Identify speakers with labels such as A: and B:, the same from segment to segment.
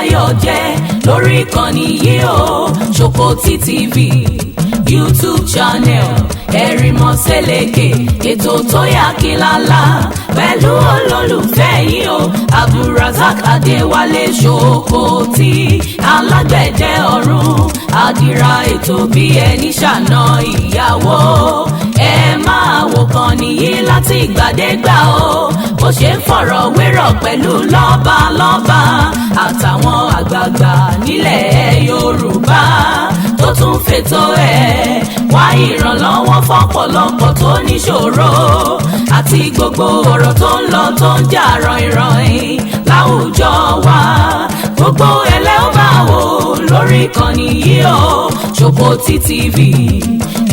A: báyọ̀ jẹ́ lórí ìkànnì yìí o, Ṣòkòtì TV YouTube channel, Ẹ̀rìmọ̀sẹ̀lẹ̀kẹ̀, ètò tó yà kí lálá pẹ̀lú olólùfẹ́ yìí o, Abdulrasaq Adéwálé Ṣòkòtì, alágbẹ̀dẹ ọ̀run, àdìrà ètò bí ẹni ṣàna ìyàwó. Ẹ máa wò kàn nìyí láti ìgbàdégbà o, bó ṣe ń fọ̀rọ̀ wérọ̀ pẹ̀lú lọ́balọ́ba àtàwọn àgbààgbà nílẹ̀ Yorùbá, tó tún fètò ẹ̀ wá ìrànlọ́wọ́ fọ́pọ̀lọpọ̀ tó níṣòro, àti gbogbo ọ̀rọ̀ tó ń lọ tó ń jà ràìnràìn láwùjọ wa. Gbogbo ẹlẹ́ ó máa wò lórí ìkànnì yìí o, Ṣòkòtì TV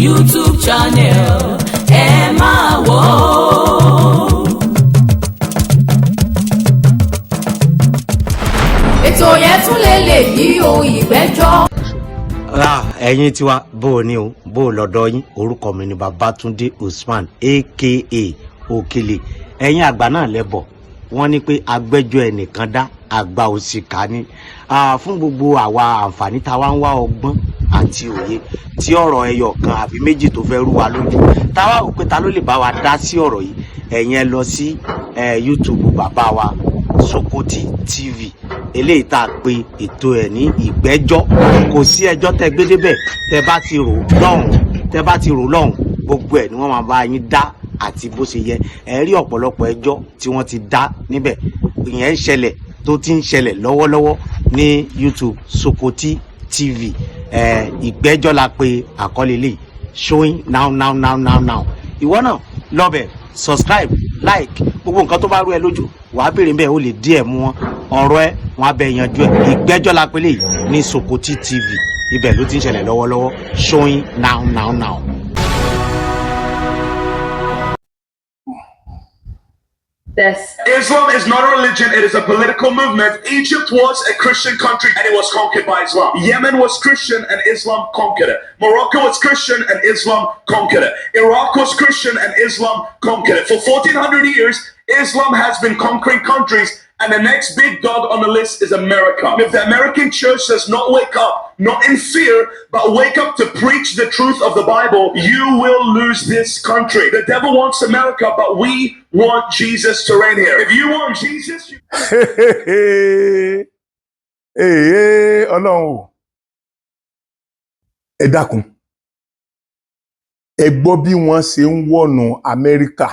A: YouTube channel, ẹ máa wò ó.
B: Ètò yẹn tún lè lè yí ohun ìgbẹ́jọ́.
C: Ra ẹ̀yin tiwa, bó o ní o, bó o lọ́dọ̀ yín. Orúkọ mi ni Babatunde Usman, aka Òkèlè. Ẹ̀yin àgbà náà lẹ́bọ̀, wọ́n ní pé agbẹ́jọ́ ẹnìkan dá àgbà òṣìkà ni. Fún gbogbo àwa àǹfààní tá a wá ń wá ọgbọ́n àti òye tí ọ̀rọ̀ ẹyọ kan àbí méjì tó fẹ́ rú wa lójú, táwa ò pé ta ló lè bá wa dá sí ọ̀rọ̀ yìí, ẹ̀yin ẹ lọ sí YouTube bàbá wa Sokoti TV, eléyìí tá a pe ètò ẹ̀ ní Ìgbẹ́jọ́. Kò sí ẹjọ́ tẹ́ gbé débẹ̀, tẹ́ bá ti rò lọ́hùn, tẹ́ bá ti rò lọ́hùn, gbogbo ẹ̀ ni wọ́n máa bá yín dá àti bó ṣe yẹ. Ẹ rí ọ̀pọ̀lọpọ̀ ẹjọ́ tí wọ́n ti dá níbẹ̀. Ìyẹn ń ṣẹlẹ̀, tó ti ń ṣẹlẹ̀ lọ́wọ́lọ́wọ́ ní YouTube Sokoti TV. Ìgbẹ́jọ́ la pe àkọlé lè showing now now now now now. Ìwọ náà lọ́bẹ̀, subscribe, like, gbogbo nǹkan tó bá rú ẹ lójú, wàá béèrè bẹ́ẹ̀, ó lè díẹ̀ mú wọn ọ̀rọ̀ ẹ, wọn á bẹ yanjú ẹ. Ìgbẹ́jọ́ la pe lè ní Sokoti TV, ibẹ̀ ló ti ń ṣẹlẹ̀ lọ́wọ́lọ́wọ́, showing now now now.
B: This.
D: Islam is not a religion, it is a political movement. Egypt was a Christian country and it was conquered by Islam. Yemen was Christian and Islam conquered it. Morocco was Christian and Islam conquered it. Iraq was Christian and Islam conquered it. For 1400 years, Islam has been conquering countries, and the next big dog on the list is America. If the American church does not wake up, not in fear, but wake up to preach the truth of the Bible, you will lose this country. The devil wants America, but we want Jesus to reign here. If you want Jesus, you
E: Ee, Ọlọ́run o, ẹ dákun, ẹ gbọ́ bí wọ́n ṣe ń wọ̀nù Amẹ́ríkà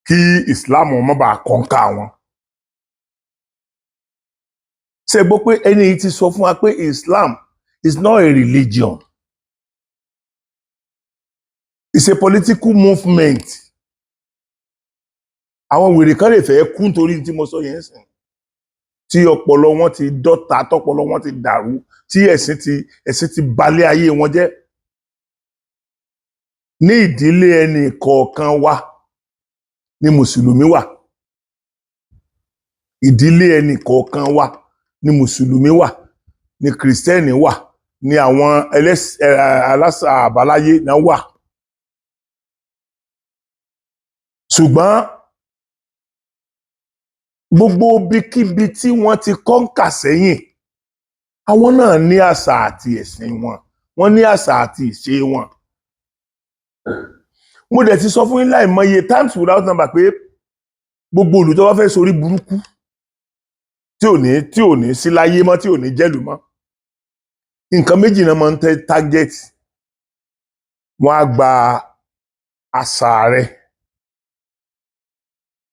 E: kí Islam má bàa conquer wọn. Ṣe gbọ́ pé ẹni yìí ti sọ fún wa pé Islam is not a religion, it's a political movement. Àwọn wèrè kan lè fẹ́ kú nítorí tí mo sọ yẹn sìn, tí ọpọlọ wọn ti dọ́ta, tọpọlọ wọn ti dàrú, tí ẹ̀sìn ti balẹ̀ ayé wọn jẹ́. Ní ìdílé ẹnì kọ̀ọ̀kan wa ni mùsùlùmí wà, ìdílé ẹnì kọ̀ọ̀kan wa ni mùsùlùmí wà, ni kìrìsìtẹ́nì wà, ni àwọn alásà àbáláyé náà wà. Ṣùgbọ́n gbogbo ibikíbi tí wọ́n ti conquer sẹ́yìn, àwọn náà ní àṣà àti ẹ̀sìn wọn, wọ́n ní àṣà àti ìṣe wọn. Mo dẹ̀ ti sọ fún yín láìmọye times without number pé gbogbo ìlú tó bá fẹ́ sorí burúkú, tí ò ní sí láyé mọ́, tí ò ní jẹ́lùú mọ́, nǹkan méjì náà máa ń tẹ́ target. Wọ́n á gba àṣà rẹ̀,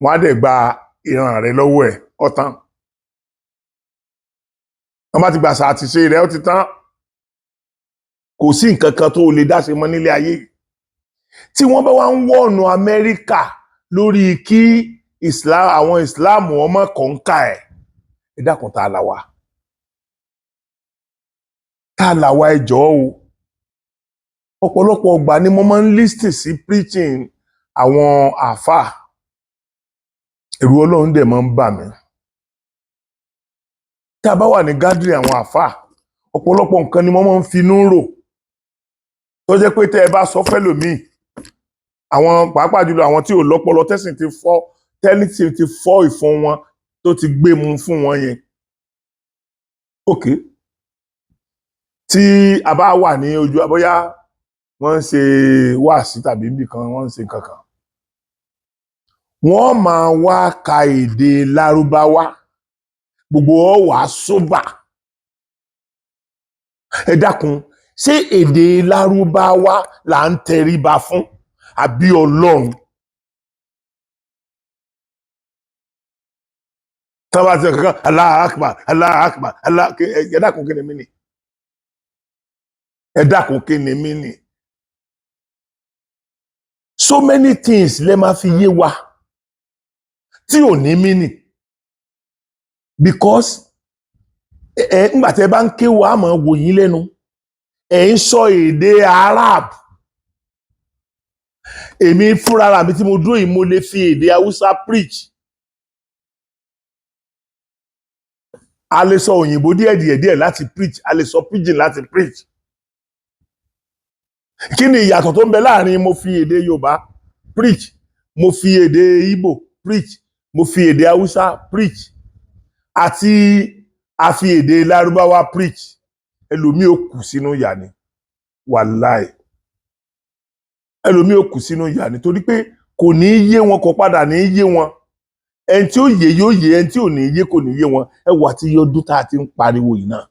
E: wọ́n á dẹ̀ gba ìran rẹ̀ lọ́wọ́ ẹ̀. Ọ̀tán, wọ́n bá ti gba àṣà àti ṣe rẹ̀, ó ti tán. Kò sí nǹkan kan tó lè dá ṣe mọ́ nílé ayé yìí. Tí wọ́n bá wá ń wọ̀nù Amẹ́ríkà lórí kí Islam, àwọn Islam ọmọ conquer ẹ̀, ẹ dákun, tá a là wá, tá a là wá? Ẹ jọ̀ọ́ o. Ọ̀pọ̀lọpọ̀ ọgbà ni mo máa ń listen sí preaching àwọn àáfàá, ẹ̀rù Ọlọ́run dẹ̀ máa ń bà mí. Tá a bá wà ní gathering àwọn àáfàá, ọ̀pọ̀lọpọ̀ nǹkan ni mo máa ń finú rò, tó jẹ́ pé tẹ́ ẹ bá sọ fẹ́lòmíì, àwọn pàápàá jùlọ àwọn tí ò lọ́pọlọ, tẹ́sìn ti fọ́, tẹ́lítì ti fọ́ ìfun wọn, tó ti gbé mu fún wọn yẹn. Ok, tí a bá wà ní ojú, bóyá wọ́n ń ṣe wáàsí tàbí níbì kan, wọ́n ń ṣe nǹkan kan, wọ́n máa wá ka èdè Lárúbáwá, gbogbo ọ wà sóbà. Ẹ dákun, ṣé èdè Lárúbáwá là ń tẹríba fún àbí Ọlọ́run? Tán bá ti kankan, Allahu Akbar, Allahu Akbar, Allah. Ẹ dákun, kí ni mí ni? Ẹ dákun, kí ni mí ni? So many things lẹ máa fi yé wa tí ò ní mí nì, because ẹ ńgbà tẹ bá ń ké wa, máa wò yín lẹ́nu. Ẹ ń sọ èdè Arab. Èmi fúnra mi tí mo dúró yìí, mo lè fi èdè Haúsá preach. A lè sọ òyìnbó díẹ̀ díẹ̀ díẹ̀ láti preach, a lè sọ pidgin láti preach. Kí ni ìyàtọ̀ tó ń bẹ láàrin mo fi èdè Yorùbá preach, mo fi èdè Igbo preach, mo fi èdè Haúsá preach, àti a fi èdè Lárúbáwá preach? Ẹlòmíì ò kù sínú ìyà ni, wàláì, ẹlòmíì ò kù sínú ìyà ni, torí pé kò ní í yé wọn, kò padà ní í yé wọn. Ẹni tí ó yé yóò yé, ẹni tí ò ní yé kò ní yé wọn. Ẹ wà tí yọdún tá a ti ń pariwo yìí náà.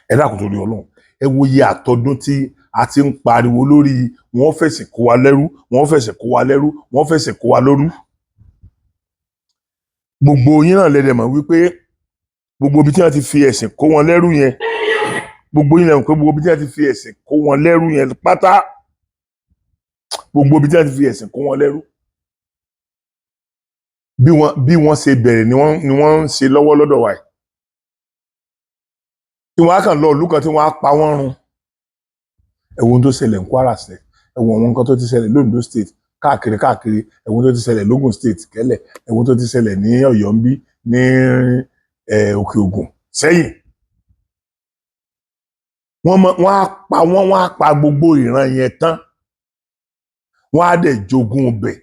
E: Ẹ dákun, torí Ọlọ́run, ẹ wo iye àtọdún tí a ti ń pariwo lórí wọ́n fẹ̀sìn kó wa lẹ́rú, wọ́n fẹ̀sìn kó wa lẹ́rú, wọ́n fẹ̀sìn kó wa lórú. Gbogbo yín náà lẹ́dẹ̀ mọ̀ wípé gbogbo ibi tí wọ́n ti fi ẹ̀sìn kó wọn lẹ́rú yẹn, gbogbo yín lẹ́mọ̀ pé gbogbo ibi tí wọ́n ti fi ẹ̀sìn kó wọn lẹ́rú yẹn pátá, gbogbo ibi tí wọ́n ti fi ẹ̀sìn kó wọn lẹ́rú, bí wọ́n ṣe bẹ̀rẹ̀ ni wọ́n ń ṣe lọ́wọ́ lọ́dọ̀ wa yìí, tí wọ́n á kàn lọ ìlú kan tí wọ́n á pa wọ́n run. Ẹ wo ohun tó ṣẹlẹ̀ ní Kwara State, ẹ wo àwọn nǹkan tó ti ṣẹlẹ̀ l'Ondo State, káàkiri káàkiri. Ẹ wo ohun tó ti ṣẹlẹ̀ l'Ogun State kẹ́lẹ̀, ẹ wo ohun tó ti ṣẹlẹ̀ ní Ọ̀yọ́ ń bí, ní Òkè Ògùn sẹ́yìn. Wọ́n á pa wọ́n, wọ́n á pa gbogbo ìran yẹn tán, wọ́n á dẹ̀ jogún ọbẹ̀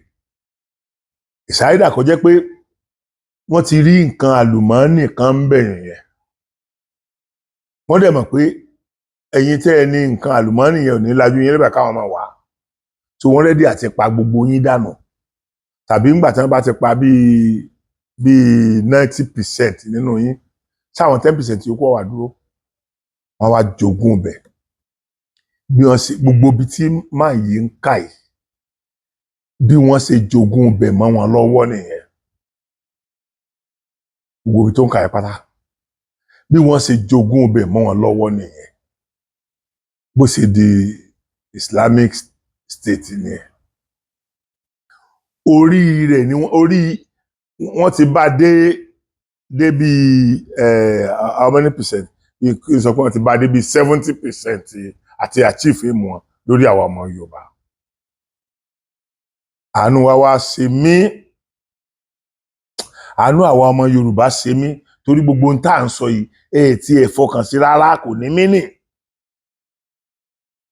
E: ìsáyédà. Kó jẹ́ pé wọ́n ti rí nǹkan àlùmọ́ọ́nì kan ń bẹ̀ yẹn, wọ́n dẹ̀ mọ̀ pé ẹ̀yin tẹ́ ẹ ní nǹkan àlùmọ́ọ́nì yẹn ò ní lajú yín lẹ́bàá káwọn máa wà á, tí wọ́n ready àti pa gbogbo yín dànù, tàbí ńgbà tí wọ́n bá ti pa bíi 90% nínú yín, sáwọn 10% yòókù wà dúró, wọ́n wá jogún ọbẹ̀. Bí wọ́n ṣe gbogbo ibi tí máa yìí ń kà yìí, bí wọ́n ṣe jogún ọbẹ̀ mọ́ wọn lọ́wọ́ nìyẹn. Gbogbo ibi tó ń kà yìí pátá, bí wọ́n ṣe jogún ọbẹ̀ mọ́ wọn lọ́wọ́ nìyẹn. Bó ṣe di Islamic State nìyẹn. Orí rẹ̀ ni wọ́n, orí wọ́n ti bá dé débi how many percent? Kí n sọ pé wọ́n ti bá dé bí 70% àti achieve aim wọn lórí àwa ọmọ Yorùbá. Àánú wa wá ṣe mí, àánú àwa ọmọ Yorùbá ṣe mí, torí gbogbo ohun tá à ń sọ yìí, ẹ tí ẹ fọkàn sí rárá, kò ní mí nì,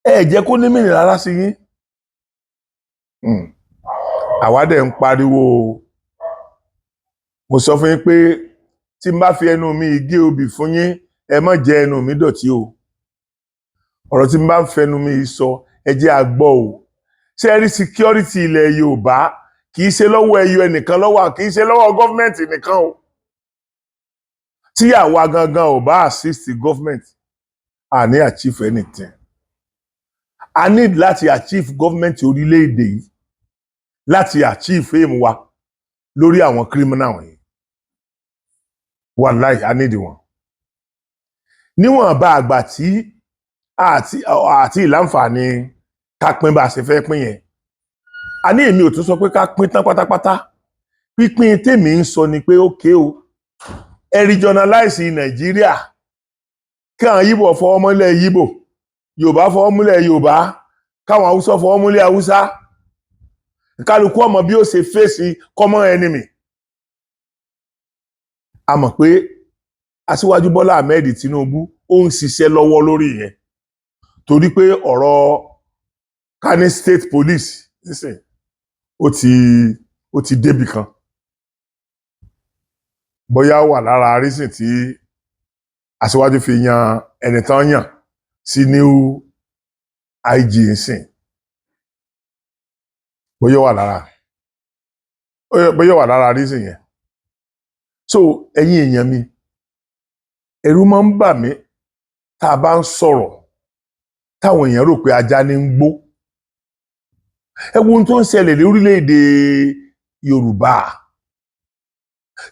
E: ẹ jẹ́ kó ní mí nì rárá sí yín. Àwa dẹ̀ ń pariwo. Mo sọ fún yín pé tí n bá fi ẹnu mi gé obì fún yín, ẹ má jẹ ẹnu mi dọ̀tí o. Ọ̀rọ̀ tí n bá ń fẹnu mi sọ, ẹ jẹ́ a gbọ́ o. Ṣé ẹ rí security ilẹ̀ Yorùbá, kì í ṣe lọ́wọ́ ẹyọ ẹnìkan lọ́wọ́, kì í ṣe lọ́wọ́ government nìkan o. Tí àwa gangan ò bá assist government, a ní achieve anything. A need láti achieve government orílẹ̀-èdè yìí láti achieve aim wa lórí àwọn criminal wọ̀nyí. Wàláì, a need wọn. Níwọ̀n bá àgbà tí àti ìlànfààní ká pín bá a ṣe fẹ́ pín yẹn, a ní èmi ò tún sọ pé ká pín tán pátápátá. Pípín tèmi ń sọ ni pé, ókè o, ẹ regionalize Nàìjíríà, kí àwọn Yíbò fọwọ́ mọ́lẹ̀ Yíbò, Yorùbá fọwọ́ múlẹ̀ Yorùbá, káwọn Haúsá fọwọ́ múlẹ̀ Haúsá, kálukú ọmọ bí ó ṣe fèsì common enemy. A mọ̀ pé Aṣíwájú Bọ́lá Ahmed Tinubu ó ń ṣiṣẹ́ lọ́wọ́ lórí yẹn, torí pé ọ̀rọ̀ Kano State Police nísìn, ó ti débì kan, bóyá ó wà lára reason tí Aṣíwájú fi yan ẹni tán yàn sí new IG nsìn. Bóyá ó wà lára, bóyá ó wà lára reason yẹn. So ẹ̀yin èèyàn mi, ẹ̀rù máa ń bà mí tá a bá ń sọ̀rọ̀ táwọn èèyàn rò pé ajá ní ń gbó. Ẹ wo ohun tó ń ṣẹlẹ̀ lórílẹ̀‐èdè Yorùbá.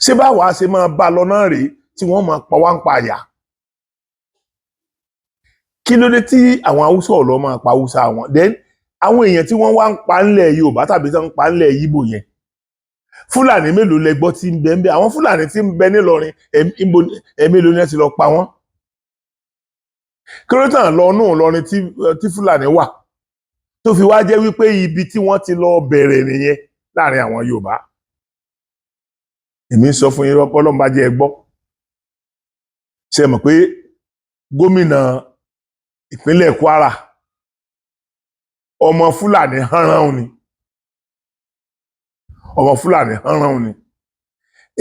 E: Ṣé báwa ṣe máa bá a lọ náà rèé tí wọ́n máa pa wá ń pa àyà? Kí ló dé tí àwọn Haúsá ọ̀lọ́ máa pa Haúsá wọn? Then àwọn èèyàn tí wọ́n wá ń pa ńlẹ̀ Yorùbá tàbí tí wọ́n ń pa ńlẹ̀ Yíbò yẹn, Fúlàní mélòó lẹ gbọ́ tí ń bẹ ń bẹ? Àwọn Fúlàní tí ń bẹ nílọrin, ẹ̀mélòó ni ẹ ti lọ pa wọ́n? Kí ló tàn lọ nù Ìlọrin tí Fúlàní wà, tó fi wá jẹ́ wípé ibi tí wọ́n ti lọ bẹ̀rẹ̀ nìyẹn láàrin àwọn Yorùbá? Èmi ń sọ fún yín, Ọlọ́run bá jẹ́ ẹ gbọ́. Ṣe mọ̀ pé gómìnà ìpínlẹ̀ Kwara, ọmọ Fúlàní hánrán ni, ọmọ Fúlàní hánrán ni.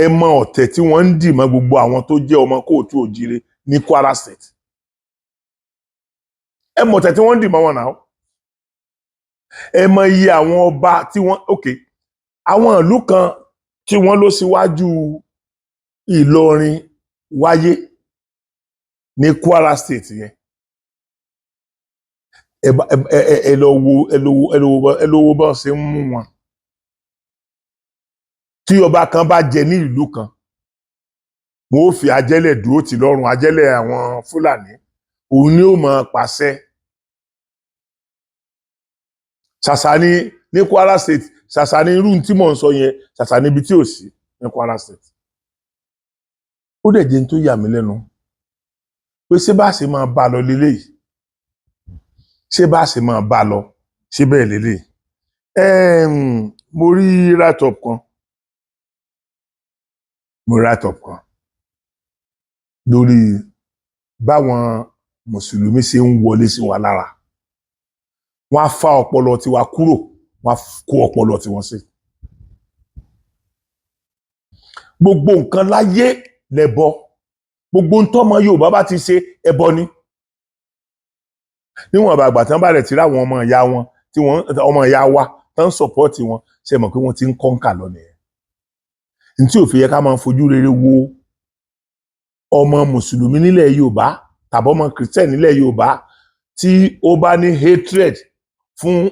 E: Ẹ mọ ọ̀tẹ̀ tí wọ́n ń dì mọ́ gbogbo àwọn tó jẹ́ ọmọ káàárọ̀ oòjíire ní Kwara State. Ẹ mọ ọ̀tẹ̀ tí wọ́n ń dì mọ́ wọn náà. Ẹ mọ iye àwọn ọba tí wọ́n, ok, àwọn ìlú kan tí wọ́n lọ síwájú Ìlọrin wáyé ní Kwara State yẹn. Ẹ bá ẹ ẹ ẹ lọ wo, ẹ lọ wo, ẹ lọ wo, ẹ lọ wo bá ṣe ń mú wọn. Tí ọba kan bá jẹ ní ìlú kan, wọn ó fi ajẹ́lẹ̀ dúró tì lọ́rùn, ajẹ́lẹ̀ àwọn Fúlàní, òun ni ó máa pàṣẹ. Ṣàṣà ni ní Kwara State, ṣàṣà ni irú tí mò ń sọ yẹn, ṣàṣà níbi tí ò sí ní Kwara State. Ó dẹ̀ jẹ́ n tó yà mí lẹ́nu pé ṣé bá ṣe máa bá a lọ leléyìí? Ṣé bá ṣe máa bá a lọ ṣé bẹ́ẹ̀ leléyìí? Mo rí write up kan, mo rí write up kan lórí báwọn mùsùlùmí ṣe ń wọlé sí wa lára. Wọ́n á fa ọpọlọ tiwa kúrò, wọ́n á kó ọpọlọ tiwọn sí. Gbogbo nǹkan láyé lẹbọ, gbogbo ń tọ́mọ Yorùbá bá ti ṣe, ẹbọ ni. Níwọ̀n àgbà tí wọ́n bá rẹ̀ ti ráwọn ọmọ ìyá wọn, tí wọ́n ọmọ ìyá wa tán ń support wọn, ṣe mọ̀ pé wọ́n ti ń conquer lọ nìyẹn? Ní tí ò fi yẹ ká máa fojú rere wo ọmọ mùsùlùmí nílẹ̀ Yorùbá tàbí ọmọ Christian nílẹ̀ Yorùbá tí ó bá ní hatred fún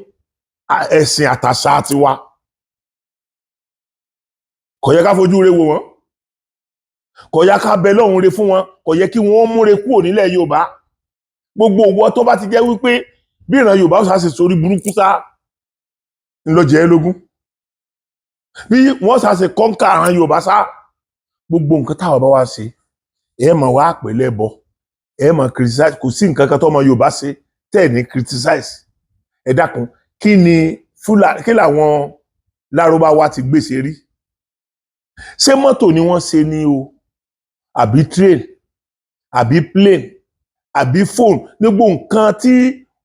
E: ẹ̀sìn àtàṣà tiwa, kò yẹ ká fojú rere wo wọn, kò yẹ ká bẹ lọ́hùn re fún wọn, kò yẹ kí wọ́n múre kúrò nílẹ̀ Yorùbá. Gbogbo òwò tó bá ti jẹ́ wípé bí ìran Yorùbá ó ṣe sórí burúkú sá ńlọjẹ́ lógún, bí wọ́n ṣe conquer àrùn Yorùbá sá, gbogbo nǹkan táwọn bá wá ṣe, ẹ mọ̀ wá pè lẹ́bọ, ẹ mọ̀ criticize. Kò sí nǹkan kan tó ọmọ Yorùbá ṣe tẹ́ ẹ̀ ní criticize. Ẹ dákun, kí ni Fúlàní, kí làwọn Lárúbáwá ti gbèsè rí? Ṣé mọ́tò ni wọ́n ṣe ni o, àbí train, àbí plane, àbí phone? Nígbò nǹkan tí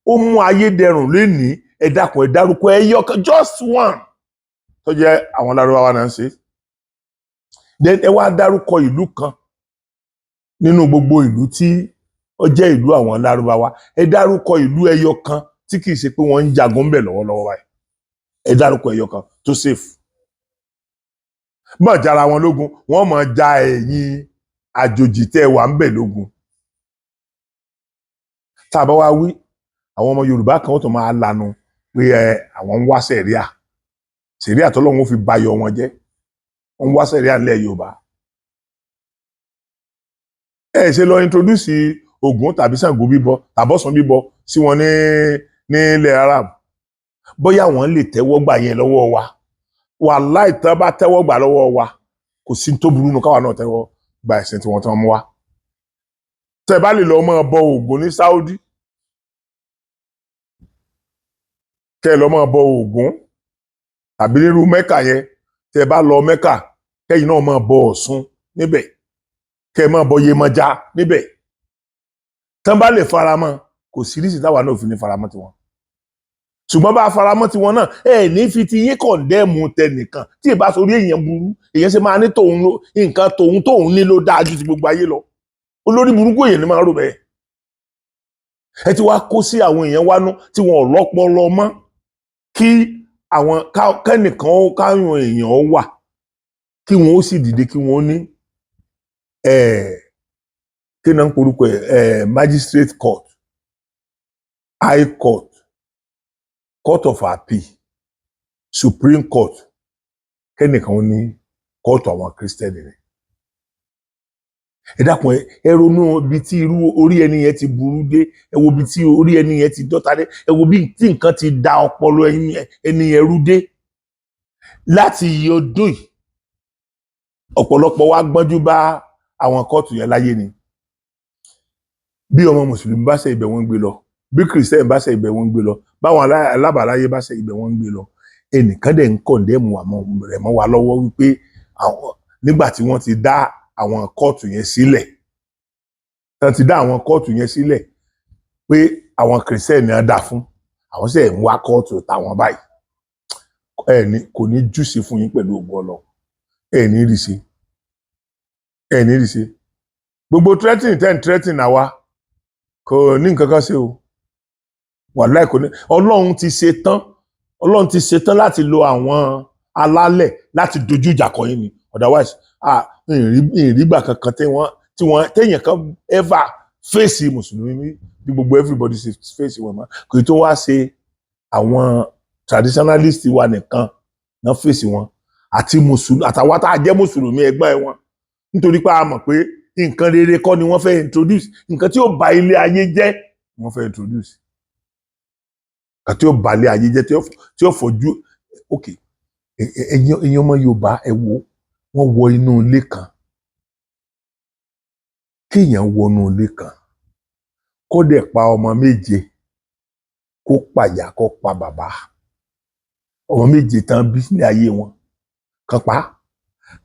E: ó mú ayé dẹrùn lénìí, ẹ dákun, ẹ dárúkọ ẹ yọ just one tó jẹ́ àwọn Lárúbáwá náà ń ṣe. Then ẹ wá dárúkọ ìlú kan nínú gbogbo ìlú tí ó jẹ́ ìlú àwọn Lárúbáwá. Ẹ dárúkọ ìlú ẹyọ kan tí kìí ṣe pé wọ́n ń jagun bẹ̀ lọ́wọ́lọ́wọ́ báyìí. Ẹ dárúkọ ẹyọ kan tó safe. Bọ́n jára wọn lógun, wọ́n máa ja ẹ̀yin àjòjì tẹ́ wà ń bẹ̀ lógun. Tá a bá wá wí, àwọn ọmọ Yorùbá kan ó tún máa lanu pé ẹ àwọn ń wá sẹ̀ríà, sẹ̀ríà tọ́lọ́run ó fi bayọ̀ wọn jẹ́. Wọ́n ń wá sẹ̀ríà nílẹ̀ Yorùbá. Ẹ ṣe lọ introduce Ògún tàbí Ṣàngó bíbọ tàbọ̀sùn bíbọ sí wọn ní nílẹ̀ Arab, bóyá wọ́n lè tẹ́wọ́ gbà yẹn lọ́wọ́ wa. Wàláì, tán bá tẹ́wọ́ gbà lọ́wọ́ wa, kò sí tó burú nu káwa náà tẹ́wọ́ gba ẹ̀sìn tí wọ́n tán mú wa. Tẹ́ bá lè lọ máa bọ Ògún ní Saudi, kẹ́ ẹ lọ máa bọ Ògún tàbí nírú Mẹ́kà yẹn, tẹ́ bá lọ Mẹ́kà, kẹ́yìn náà máa bọ Ọ̀ṣun níbẹ̀, kẹ́ ẹ máa bọ Yemọja níbẹ̀, tán bá lè faramọ́, kò sí rísì táwa náà fi ní faramọ́ tiwọn. Ṣùgbọ́n bá a faramọ́ tiwọn náà, ẹ ní fi ti yín condemn tẹnìkan. Tí ì bá sórí èèyàn burú, èèyàn ṣe máa ní tòun nǹkan tòun tóun ní ló dáa ju ti gbogbo ayé lọ. Olórí burúkú èèyàn ni máa ń rò bẹ́ẹ̀. Ẹ ti wá kó sí àwọn èèyàn wánú tí wọn ò lọ́pọlọ mọ́, kí àwọn kẹ́nìkan ó káwọn èèyàn ó wà, kí wọn ó sì dìde, kí wọn ó ní kí náà ń porúkọ ẹ, magistrate court, high court, court of appeal, supreme court, kẹ́nìkan ó ní kóòtù àwọn Christian ni. Ẹ dákun, ẹ ronú ibi tí irú orí ẹni yẹn ti burú dé. Ẹ wo ibi tí orí ẹni yẹn ti dọ́ta dé. Ẹ wo bí tí nǹkan ti da ọpọlọ ẹni yẹn rú dé. Láti iye ọdún yìí, ọ̀pọ̀lọpọ̀ wa gbọ́njú bá àwọn kóòtù yẹn láyé ni. Bí ọmọ mùsùlùmí bá ṣe, ibẹ̀ wọ́n ń gbé lọ. Bí Christian bá ṣe, ibẹ̀ wọ́n ń gbé lọ. Báwọn alábàáláyé bá ṣe, ibẹ̀ wọ́n ń gbé lọ. Ẹnìkan dẹ̀ ń condemn àmọ́ rẹ̀ mọ́ wa lọ́wọ́ wípé àwọn nígbà tí wọ́n ti dá àwọn kóòtù yẹn sílẹ̀, tán ti dá àwọn kóòtù yẹn sílẹ̀ pé àwọn Christian náà dà fún àwọn sì ń wá kóòtù táwọn báyìí. Ẹ ní kò ní júṣe fún yín pẹ̀lú ògùn Ọlọ́run. Ẹ ní rí ṣe, ẹ ní rí ṣe. Gbogbo threatening ten threatening àwa kò ní nǹkan kan ṣe o. Wàláì, kò ní. Ọlọ́run ti ṣe tán, Ọlọ́run ti ṣe tán láti lo àwọn alálẹ̀ láti dojú ìjà kọ yín ni. Otherwise, ah, ìrìgbà kankan tí wọ́n téèyàn kan ever fèsì mùsùlùmí bí gbogbo everybody ṣe fèsì wọn mọ́. Kò tó wá ṣe àwọn traditionalist wa nìkan náà fèsì wọn, àti mùsùlùmí àtàwọn tá a jẹ́ mùsùlùmí ẹgbẹ́ wọn, nítorí pé a mọ̀ pé nǹkan rere kọ́ ni wọ́n fẹ́ introduce. Nǹkan tí ó ba ilé ayé jẹ́ wọ́n fẹ́ introduce, nǹkan tí ó ba ilé ayé jẹ́, tí ó fojú. Ok, ẹ̀yin ọmọ Yorùbá, ẹ wo, wọ́n wọ inú ilé kan. Kéèyàn wọnú ilé kan, kó dẹ̀ pa ọmọ méje, kó pàyà, kó pa bàbá, ọmọ méje tán bí ní ayé wọn, kan pa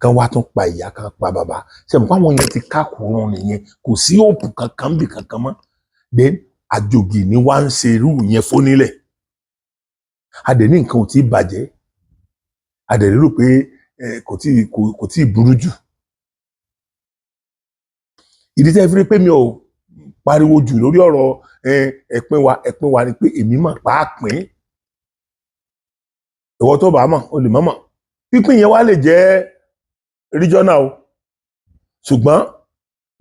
E: kan, wá tún pa ìyá, kan pa bàbá. Ṣe mọ̀ pé àwọn yẹn ti kákùrún nìyẹn? Kò sí òpù kankan bì kankan mọ́. Then àjòjì ni wá ń ṣe irú yẹn fónílẹ̀. A dẹ̀ ní nǹkan ò tí ì bàjẹ́, a dẹ̀ lérò pé kò tí ì burú jù. Ìdí tẹ́ fi rí pé mi ò pariwo jù lórí ọ̀rọ̀ ẹ̀pin wa, ẹ̀pin wa ni pé èmi mọ̀ pàápín. Ìwọ tó bá mọ̀, o lè mọ̀ mọ̀. Pípín yẹn wá lè jẹ́ regional o, ṣùgbọ́n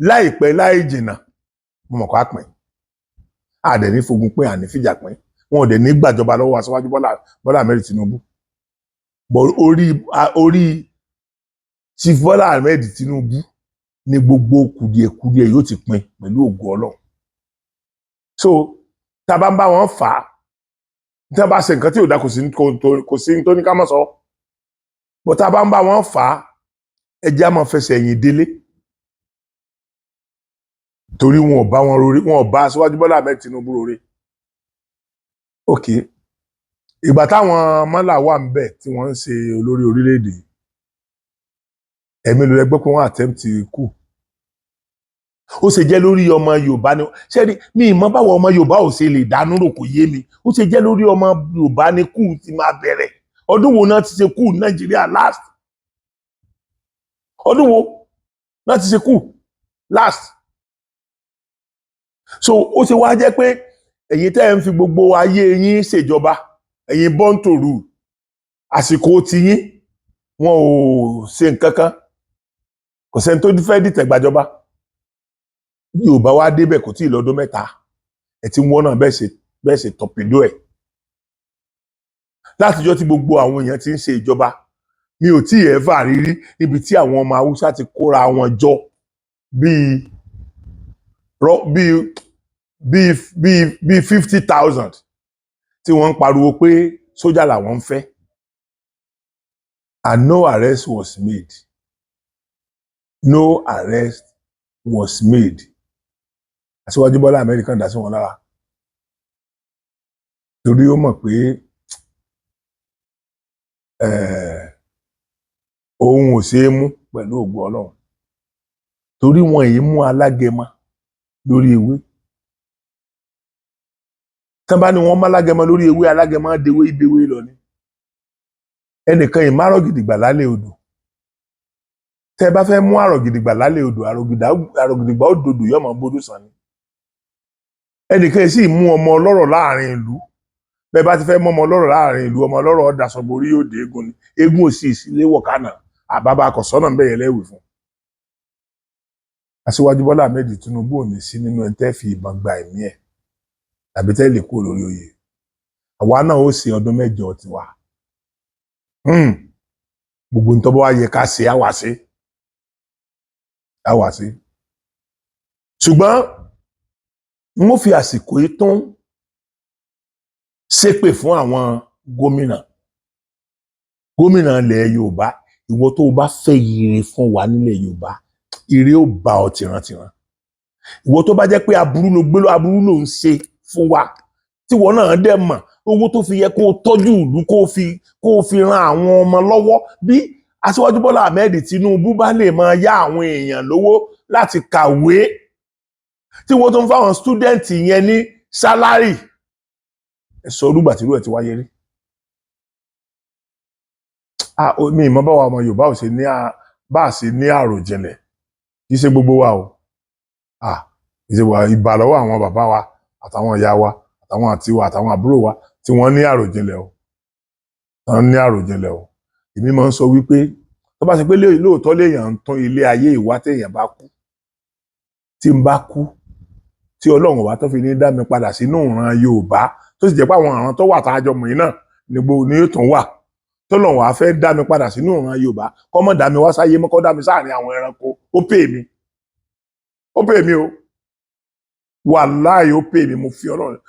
E: láìpẹ́ láì jìnnà, mo mọ̀ pàápín. A dẹ̀ ní fogun pín, àní fìjà pín. Wọn ò dẹ̀ ní gbàjọba lọ́wọ́ aṣáájú Bọ́lá Ahmed Tinubu. But orí Chief Bọ́lá Ahmed Tinubu ní gbogbo kùdìẹ̀kudiẹ yóò ti pín pẹ̀lú ògo Ọlọ́run. So tá a bá ń bá wọn fà á, tí wọ́n bá ṣe nǹkan tí ò dá, kò sí tó ní ká má sọ. But tá a bá ń bá wọn fà á, ẹ jẹ́ á máa fẹsẹ̀ ẹ̀yìn délé, torí wọn ò bá wọn rore, wọn ò bá aṣíwájú Bọ́lá Ahmed Tinubu rore. Ok, ìgbà táwọn mọ́là wà ń bẹ̀ tí wọ́n ń ṣe olórí orílẹ̀-èdè, ẹ̀mí ló lẹ gbọ́ pé wọ́n attempt coup? Ó ṣe jẹ́ lórí ọmọ Yorùbá ni. Ṣé ni mi ìmọ̀ báwo ọmọ Yorùbá ò ṣe lè dánú rò, kò yé mi. Ó ṣe jẹ́ lórí ọmọ Yorùbá ni coup ti máa bẹ̀rẹ̀? Ọdún wo náà ti ṣe coup ní Nàìjíríà last? Ọdún wo náà ti ṣe coup last? So ó ṣe wá jẹ́ pé ẹ̀yin tẹ́ ń fi gbogbo ayé yín ṣèjọba, ẹ̀yin born to rule, àsìkò tiyín wọn ò ṣe nǹkan kan, kò sẹ́ni tó fẹ́ dìtẹ̀ gbàjọba. Yorùbá wá débẹ̀, kò tí ì lọ́dún 3, ẹ̀ tí wọ́n náà bẹ́ẹ̀ ṣe torpedo ẹ̀. Látijọ́ tí gbogbo àwọn èèyàn ti ń ṣe ìjọba, mi ò tí ì ever rírí níbi tí àwọn ọmọ Haúsá ti kóra wọn jọ bíi 50,000 tí wọ́n ń pariwo pé sójà làwọn ń fẹ́, and no arrest was made, no arrest was made. Aṣíwájú Bọ́lá Amẹ́ríkà dá sí wọn lára torí ó mọ̀ pé òun ò ṣeé mú pẹ̀lú ògo Ọlọ́run, torí wọn èyí mú alágẹmọ lórí ewé. Tán bá ní wọn mú alágẹmọ lórí ewé, alágẹmọ dewé ibewé lọ ni. Ẹnìkan ìmárọ̀ gidigba lálẹ́ odò. Tẹ́ ẹ bá fẹ́ mú àrọ̀ gidigba lálẹ́ odò, àrọ̀ gidigba ó dodò, yóò máa bódò sàn ni. Ẹnìkan sì mú ọmọ ọlọ́rọ̀ láàrin ìlú. Bẹ́ẹ̀ bá ti fẹ́ mú ọmọ ọlọ́rọ̀ láàrin ìlú, ọmọ ọlọ́rọ̀ ọ̀dàsọ borí, yóò dé eégún ni. Eégún ò sì sílé wọ̀ kánà àbábá akọ̀sọ́nà ń bẹ̀yẹ lẹ́wì fún. Aṣíwájú Bọ́lá Ahmed Tinubu ò ní sí nínú ẹni tẹ́ fi ìbọn gba ẹ̀mí ẹ̀ tàbí tẹ́ lè kúrò lórí oyè. Àwa náà ó ṣe ọdún 8 tiwa. Gbogbo ń tọ́bọ̀ wá yẹ ká ṣe, á wá ṣe, á wá ṣe. Ṣùgbọ́n n ó fi àsìkò yìí tún ṣépè fún àwọn gómìnà, gómìnà ilẹ̀ Yorùbá. Ìwọ tó o bá fẹ́ ire fún wa nílẹ̀ Yorùbá, ire ó bá ọ tìrantìran. Ìwọ tó bá jẹ́ pé aburú ló gbé lọ, aburú ló ń ṣe fún wa, tíwọ náà dẹ̀ mọ̀ owó tó fi yẹ kó o tọ́jú ìlú, kó o fi ran àwọn ọmọ lọ́wọ́, bí Aṣíwájú Bọ́lá Ahmed Tinubu bá lè máa yá àwọn èèyàn lówó láti kàwé, tí wọ́n tó ń fáwọn student yẹn ní salary. Ẹ sọ orúgbà tí irú ẹ̀ ti wáyé rí. Ah, mi ìmọ̀ báwa ọmọ Yorùbá ò ṣe ní bá a ṣe ní àròjinlẹ̀. Kì í ṣe gbogbo wa o. Ah, kì í ṣe wa. Ìbà lọ́wọ́ àwọn bàbá wa àtàwọn ìyá wa àtàwọn àti wa àtàwọn àbúrò wa tí wọ́n ní àròjinlẹ̀ o, wọ́n ní àròjinlẹ̀ o. Èmi máa ń sọ wípé tó bá ṣe pé lóòótọ́ léèyàn ń tún ilé ayé ìwá, téèyàn bá kú, tí n bá kú, tí Ọlọ́run wá tó fi ní dá mi padà sínú ìran Yorùbá, tó sì jẹ́ pé àwọn ìran tó wà tá a jọ mọ̀ yìí náà ní gbogbo ní yóò tún wà, tọ́lọ́run wá fẹ́ dá mi padà sínú ìran Yorùbá, kó má dá mi wá sáyé mọ́, kó dá mi sáàrin àwọn ẹranko, ó pè mí, ó pè mí o. Wàláhì, ó pè mí. Mo fi Ọlọ́run,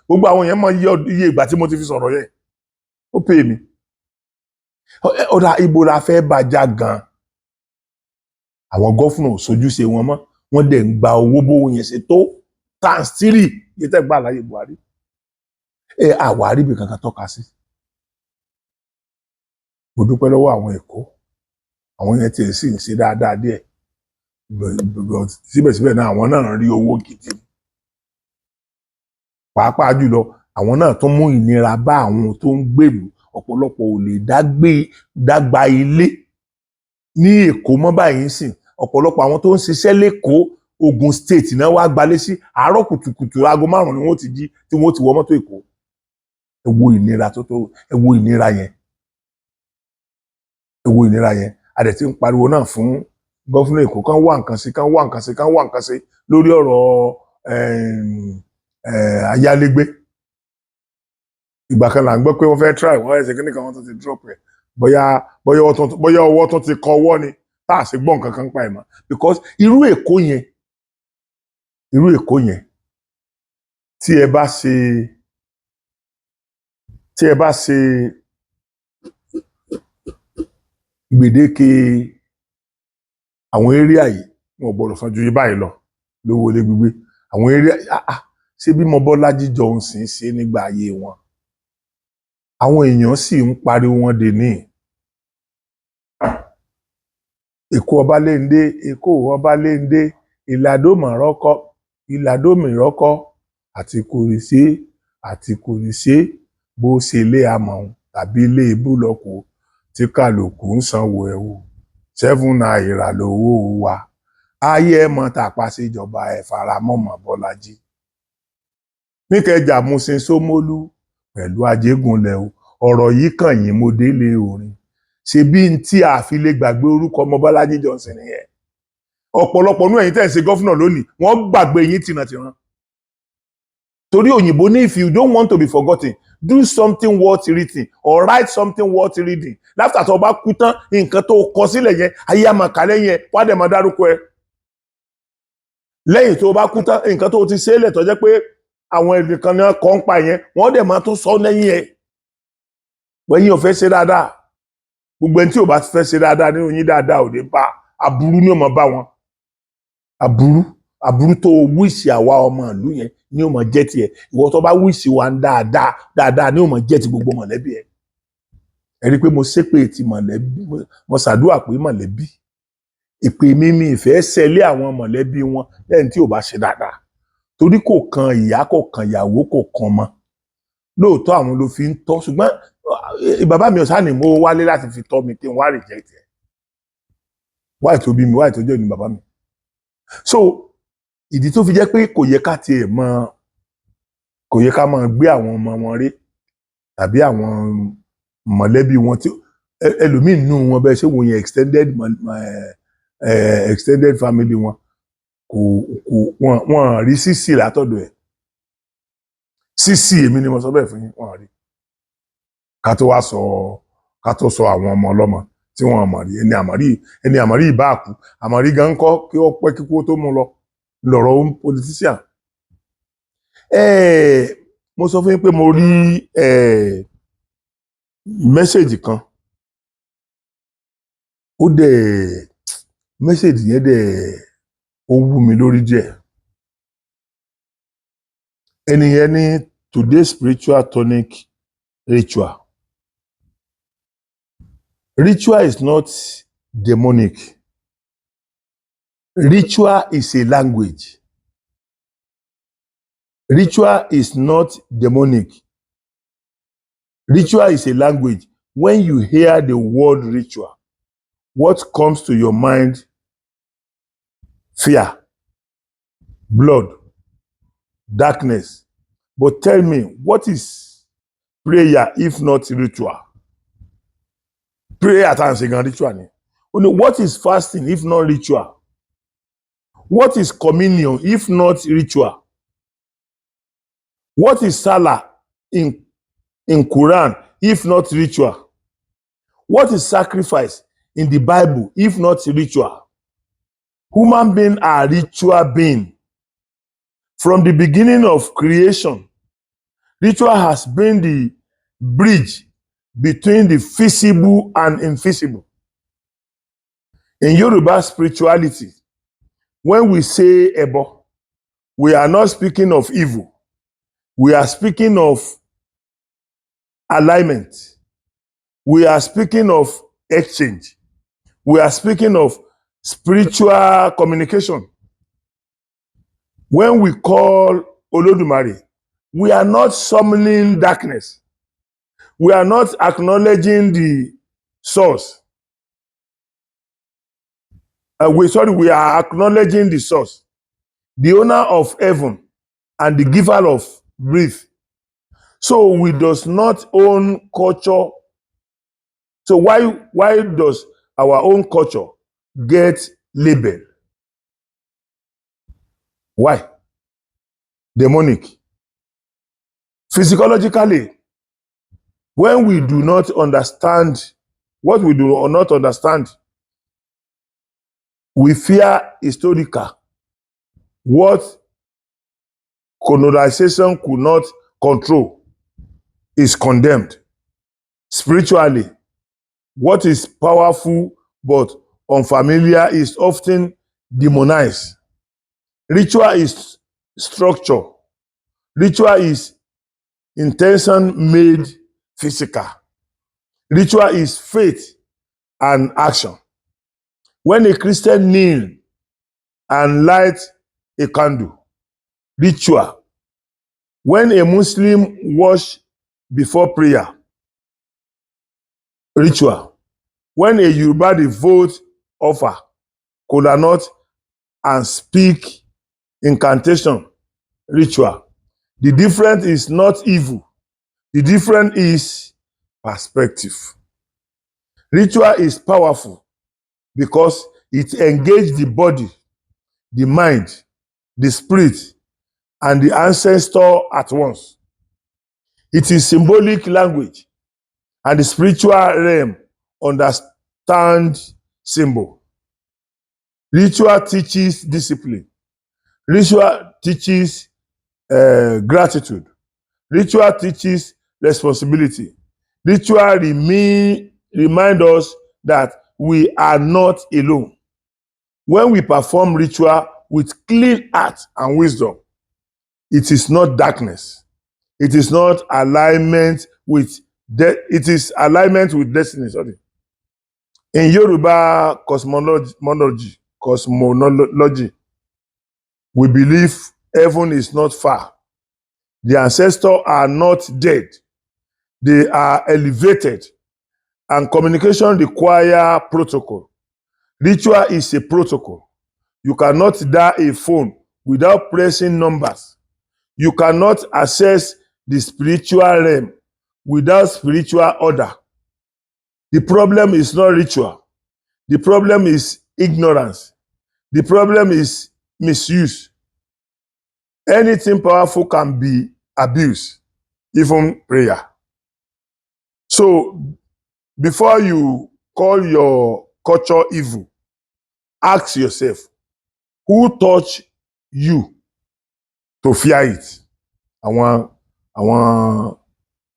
E: gbogbo àwọn èèyàn mọ iye ìgbà tí mo ti fi sọ̀rọ̀ yẹn. Ó pè mí. Ọ̀dà ibo la fẹ́ bàjá gan? Àwọn governor ò sojúṣe wọn mọ́, wọ́n dẹ̀ ń gba owó bówó yẹn ṣe tó times three yìí tẹ́ gbà láyé Buhari. Ẹ àwárí ibì kankan tọ́ka sí. Mo dúpẹ́ lọ́wọ́ àwọn Èkó, àwọn yẹn tiẹ̀ sì ń ṣe dáadáa díẹ̀. But síbẹ̀síbẹ̀ náà, àwọn náà ń rí owó gidi. Pàápàá jùlọ, àwọn náà tún mú ìnira bá àwọn tó ń gbèlú. Ọ̀pọ̀lọpọ̀ ò lè dágbé dágba ilé ní Èkó mọ́ báyìí ń sìn. Ọ̀pọ̀lọpọ̀ àwọn tó ń ṣiṣẹ́ lÉkòó, Ogun State náà wá gbalé sí. Àárọ̀ kùtùkùtù, aago 5 ni wọ́n ti jí tí wọ́n ti wọ mọ́tò Èkó. Ẹ wo ìnira tó tó, ẹ wo ìnira yẹn, ẹ wo ìnira yẹn. A dẹ̀ ti ń pariwo náà fún governor Èkó, kán wá nǹkan sí, kán wá nǹkan sí, kán wá nǹkan sí lórí ọ̀rọ̀ ayálégbé. Ìgbà kan là ń gbọ́ pé wọ́n fẹ́ try, wọ́n ṣe kíní kan, wọ́n tún ti drop ẹ̀. Bóyá ọwọ́ tún ti kọ ọwọ́ ni tá a ṣe gbọ́ nǹkan kan pa ẹ̀ mọ́, because irú Èkó yẹn, irú Èkó yẹn, tí ẹ bá ṣe gbèdéke àwọn area yìí, wọn ò gbọdọ̀ san ju yí báyìí lọ lówó ilé gbígbé àwọn area. Ah ah, ṣé bí mo Bọ́lájí Johnson ṣe nígbà ayé wọn, àwọn èèyàn sì ń pariwo wọn dè ní Èkó Ọbalẹ́ndé, Èkó Ọbalẹ́ndé, Ìlàdòmọ̀rọ́kọ, Ìlàdòmìrọ́kọ àti Kòrìṣe àti Kòrìṣe, bó ṣe ilé amọ̀ tàbí ilé búlọ̀kù tí kálukú ń sanwó ẹ̀wò, ₦7 lówó wa. Ayé ẹ̀ mọ́ tàpá síjọba ẹ̀ faramọ́mọ́ Bọ́lájí. Níkẹjà, Musin, Ṣómólú pẹ̀lú Ajégúnlẹ̀ o, ọ̀rọ̀ yìí kàn yín. Mo délé orin ṣebí n tí a fi lè gbàgbé orúkọ ọmọ Bọ́lájí Johnson nìyẹn. Ọ̀pọ̀lọpọ̀ nú ẹ̀yin tẹ́ ń ṣe governor lónìí, wọ́n gbàgbé yín tìrantìran, torí òyìnbó ní, if you don't want to be forgotten, do something worth written or write something worth reading. Láfíà tó o bá kú tán, nǹkan tó o kọ sílẹ̀ yẹn, ayé á máa kà lẹ́yìn ẹ̀, wá dẹ̀ máa dárúkọ ẹ lẹ́yìn tó o bá kú tán. Nǹkan tó o ti ṣe é lẹ̀ tó jẹ́ pé àwọn ẹnìkan náà kọ́ ń pa yẹn, wọ́n dẹ̀ máa tún sọ lẹ́yìn ẹ̀. Wẹ́yìn ò fẹ́ ṣe dáadáa. Gbogbo ẹni tí ò bá fẹ́ ṣe dáadáa nínú yín, dáadáa ò ní bá, aburú ní ò máa bá wọn. Aburú, aburú tó o wish àwa ọmọ ìlú yẹn ní ò máa jẹ́ tiẹ̀. Ìwọ tó bá wish wa ń dáadáa, dáadáa ní ò máa jẹ́ ti gbogbo mọ̀lẹ́bí ẹ̀. Ẹ rí i pé mo ṣépè ti mọ̀lẹ́bí, mo ṣàdúrà pé mọ̀lẹ́bí ìpè mi, mi ìfẹ́ ṣẹlẹ̀ àwọn mọ̀lẹ́bí wọn lẹ́yìn tí ò bá ṣe dáadáa, torí kò kan ìyá, kò kan ìyàwó, kò kan ọmọ. Lóòótọ́ àwọn ló fi ń tọ́, ṣùgbọ́n bàbá mi ò sáà ní mo wálé láti fi tọ́ mi kí n wá reject ẹ̀. Why tó bí mi? Why tó jẹ́ òní bàbá mi? So ìdí tó fi jẹ́ pé kò yẹ ká tiẹ̀ mọ, kò yẹ ká máa gbé àwọn ọmọ wọn rí tàbí àwọn mọ̀lẹ́bí wọn tí ẹlòmíì nínú wọn bẹ́ẹ̀ ṣé wọ́n yẹn extended family wọn kò wọn rí sísì látọ̀dọ̀ ẹ̀ sísì. Èmi ni mo sọ bẹ́ẹ̀ fún yín, wọn rí. Ká tó sọ àwọn ọmọ ọlọ́mọ tí wọ́n mọ̀ rí, ẹni àmọ̀rí, ẹni àmọ̀rí ìbá kú àmọ̀rí gan kọ́ kí ó pẹ́ kíkú tó mú lọ lọ̀rọ̀ politician. Mo sọ fún yín pé mo rí message kan. Ó dẹ̀ message yẹn dẹ̀ ó wú mi lórí díẹ̀. Ẹni yẹn ní, "Today spiritual tonic ritual. Ritual is not demonic. Ritual is a language. Ritual is not demonic. Ritual is a language. When you hear the word ritual, what comes to your mind? Fear, blood, darkness. But tell me, what is prayer if not ritual?" Prayer tá à ń ṣe gan, ritual ni. Ó ní, "What is fasting if not ritual? What is communion if not ritual? What is salah in Quran if not ritual? What is sacrifice in the Bible if not ritual? Human beings are ritual being. From the beginning of creation, ritual has been the bridge between the visible and invisible. In Yoruba spirituality, when we say ẹbọ, we are not speaking of evil. We are speaking of alignment. We are speaking of exchange. We are speaking of spiritual communication. When we call Olódùmarè, we are not summoning darkness. We are not acknowledging the source. We sorry, we are acknowledging the source, the owner of heaven and the giver of breath. So we does not own culture. So why does our own culture get labeled? Why? Demonic. Physiologically, when we do not understand what we do not understand, we fear. Historical, what colonization could not control is condemned. Spiritually, what is powerful but unfamiliar is often demonized. Ritual is structure. Ritual is intention made physical. Ritual is faith and action. When a Christian kneel and light a candle, ritual. When a Muslim wash before prayer, ritual. When a Yoruba devote offer kola nut and speak incantation, ritual. The difference is not evil. The difference is perspective. Ritual is powerful because it engages the body, the mind, the spirit, and the ancestor at once. It is symbolic language, and the spiritual realm understand symbol. Ritual teaches discipline. Ritual teaches gratitude. Ritual teaches responsibility. Ritual remind us that we are not alone. When we perform ritual with clean heart and wisdom, it is not darkness. It is not alignment with it is alignment with destiny. Sorry. In Yoruba cosmology, we believe heaven is not far. The ancestors are not dead. They are elevated. And communication require protocol. Ritual is a protocol. You cannot dial a phone without pressing numbers. You cannot access the spiritual realm without spiritual order. The problem is not ritual. The problem is ignorance. The problem is misuse. Anything powerful can be abused, even prayer. So before you call your culture evil, ask yourself, who taught you to fear it? Àwọn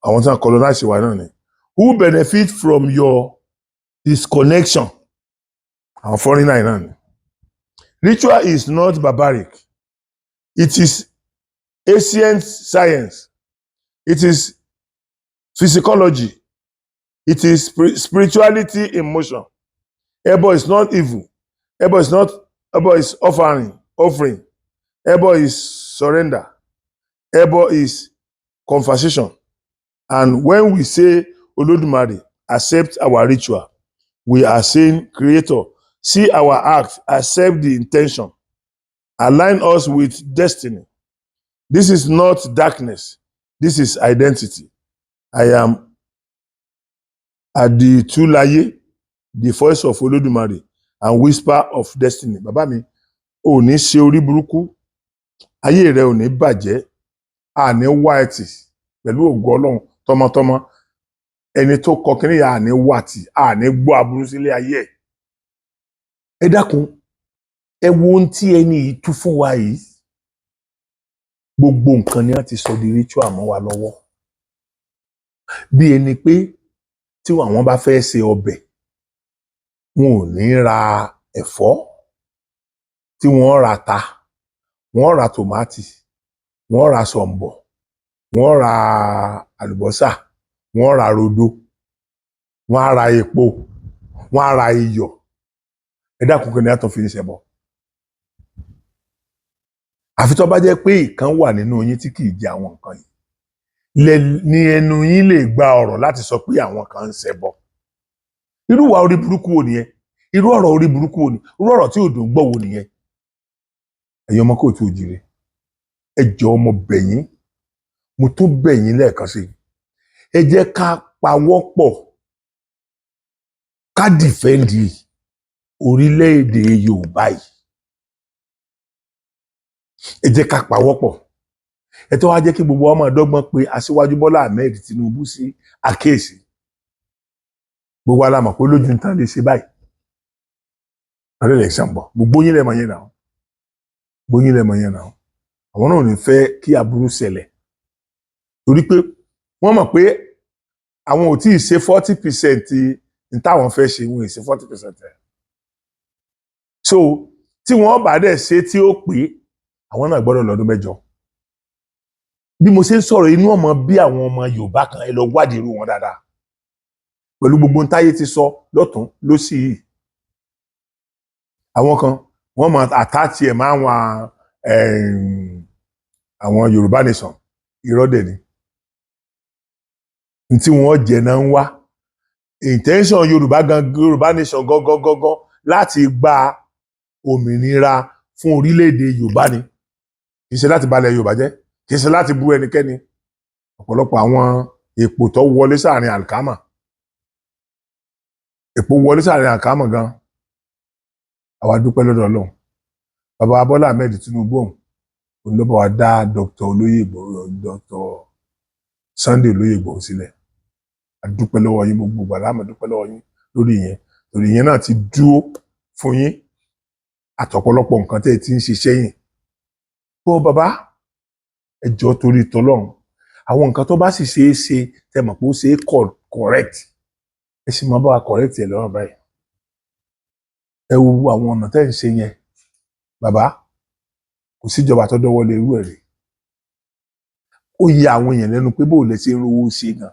E: tí wọ́n colonize wa náà ni. Who benefit from your disconnection? Àwọn foreigner náà ni. Ritual is not barbaric. It is ancient science. It is physiology. It is spirituality in motion. Ẹbọ is not evil. Ẹbọ is not Ẹbọ is offering. Offering. Ẹbọ is surrender. Ẹbọ is conversation. And when we say Olódùmarè, accept our ritual, we are saying, Creator, see our act, accept the intention, align us with destiny. This is not darkness. This is identity. I am Aditulaye, the voice of Olódùmarè and whisper of destiny. Bàbá mi, ò ní ṣe orí burúkú, ayé rẹ ò ní bàjẹ́, àní wá ẹtì pẹ̀lú ògo Ọlọ́run tọmọtọmọ. Ẹni tó kọ kínní yà àní wà tì, àní gbọ́ aburú sílé ayé ẹ̀. Ẹ dákun, ẹ wo ohun tí ẹni yìí tú fún wa yìí. Gbogbo nǹkan ni wọ́n ti sọ di ritual mọ́ wa lọ́wọ́. Bí ẹni pé tí àwọn bá fẹ́ ṣe ọbẹ̀, wọn ò ní ra ẹ̀fọ́, tí wọ́n ra ata, wọ́n ra tòmátì, wọ́n ra ṣọ̀m̀bọ̀, wọ́n ra àlùbọ́sà, wọ́n ra rodo, wọ́n á ra epo, wọ́n á ra iyọ̀. Ẹ dákun, kí ni a tún fi ń ṣẹbọ? Àfi tó bá jẹ́ pé ìkan wà nínú yín tí kì í jẹ àwọn nǹkan yìí ní ẹnu yín lè gba ọ̀rọ̀ láti sọ pé àwọn kan ń ṣẹbọ. Irú ìwà orí burúkú wo nìyẹn? Irú ọ̀rọ̀ orí burúkú wo ni? Irú ọ̀rọ̀ tí ò dùn gbọ́ wo nìyẹn? Ẹ̀yin ọmọ káàárọ̀ oòjíire, ẹ jọ̀ọ́, mo bẹ̀ yín, mo tún bẹ̀ yín lẹ́ẹ̀kan sí i. Ẹ jẹ́ ká pawọ́pọ̀, ká defend orílẹ̀-èdè Yorùbá yìí. Ẹ jẹ́ ká pawọ́pọ̀. Ẹ tó wá jẹ́ kí gbogbo ọmọ dọ́gbọ́n pé Aṣíwájú Bọ́lá Ahmed Tinubu sí àkíyèsí. Gbogbo wa la mọ̀ pé lójú tán lè ṣe báyìí lọ́dọ̀ election bọ̀. Gbogbo yín lẹ́mọ̀ yẹn náà, gbogbo yín lẹ́mọ̀ yẹn náà. Àwọn náà ò ní fẹ́ kí aburú ṣẹlẹ̀, torí pé wọ́n mọ̀ pé àwọn ò tí ì ṣe 40% ní táwọn fẹ́ ṣe. Wọn ì ṣe 40% ẹ̀. So tí wọ́n bá dẹ̀ ṣe tí ó pé, àwọn náà gbọ́dọ̀ lọ́dún 8. Bí mo ṣe ń sọ̀rọ̀, inú ọmọ bí àwọn ọmọ Yorùbá kan, ẹ lọ wádìí irú wọn dáadáa pẹ̀lú gbogbo ntáyé ti sọ lọ́tún lósì yìí. Àwọn kan, wọ́n máa attach ẹ̀ máa wọn àwọn Yorùbá nation. Irọ́ dẹ̀ ni. N tí wọ́n jẹ náà ń wá. Intention Yorùbá gan, Yorùbá nation gangan gangan, láti gba òmìnira fún orílẹ̀-èdè Yorùbá ni. Kì í ṣe láti balẹ̀ Yorùbá jẹ́, kì í ṣe láti bú ẹnikẹ́ni. Ọ̀pọ̀lọpọ̀ àwọn èpò tó wọlé sáàrin àlùkámà, èpò wọlé sáàrin àlùkámà gan. Àwa dúpẹ́ lọ́dọ̀ Ọlọ́run. Bàbá Bọ́lá Ahmed Tinubu ọ̀hún, òun ló bá wa dá Dr. Olóyè Ìgbòho, Dr. Sunday Olóyè Ìgbòho sílẹ̀. A dúpẹ́ lọ́wọ́ yín. Gbogbo ìgbà la máa dúpẹ́ lọ́wọ́ yín lórí ìyẹn, torí ìyẹn náà ti dúró fún yín àtọ̀pọ̀lọpọ̀ nǹkan tẹ́ ẹ ti ń ṣe sẹ́yìn. Bó bàbá, ẹ jọ̀ọ́, torí tọlọ́run, àwọn nǹkan tó bá sì ṣeé ṣe, tẹ́ mọ̀ pé ó ṣe é correct, ẹ sì máa bá wa correct ẹ lọ́rùn báyìí. Ẹ wo àwọn ọ̀nà tẹ́ ń ṣe yẹn, bàbá. Kò síjọba tó dọ́wọ́ lé irú ẹ̀ rí. Ó yà àwọn èèyàn lẹ́nu pé bó lẹ ṣe ń rówó ṣe gan,